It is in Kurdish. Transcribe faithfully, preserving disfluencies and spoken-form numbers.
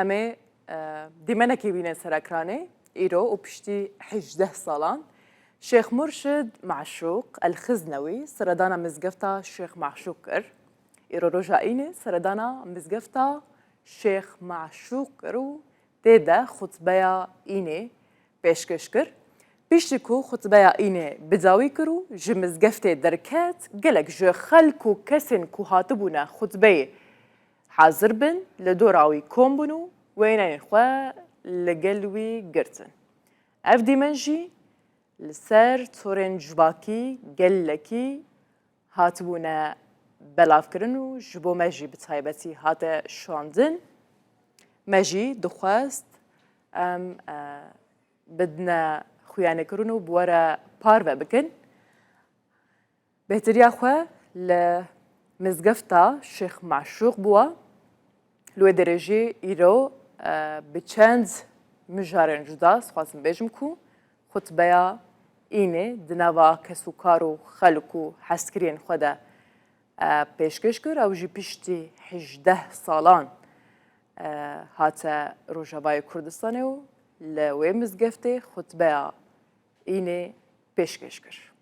Em ê e, dîmenekê bînin ser ekranê. Îro û piştî hejdeh salan Şêx Murşid Maşûq El Xiznewî seredana mizgefta Şêx Maşûq kir. Îro roja Înê seredana mizgefta Şêx Maşûq kir û tê de xutbeya Înê pêşkêş kir. Piştî ku xutbeya Înê bi dawî kir û ji mizgeftê derket, gelek ji xelk û kesên ku hatibûne xutbeyê hazir bin, li dora wî kom bûn û wêneyên xwe li gel wî girtin. Ev dîmen jî li ser torên civakî gelekî hatibûne belavkirin û ji bo me jî bi taybetî hate şandin. Me jî dixwest em, e, bidine xuyanêkirin û bi we re parve bikin. Bêhtiriya xwe li mizgefta Şêx Maşûq bûwa. Li wê derê jî îro, e, bi çend mijarên cuda, dixwazim bêjim ku xutbeya Înê di nava kesûkar û xelk û hezkiriyên xwe de, e, pêşkêş kir. Ew jî piştî hejdeh salan, e, hate Rojavayê Kurdistanê û li wê mizgeftê xutbeya Înê pêşkêş kir.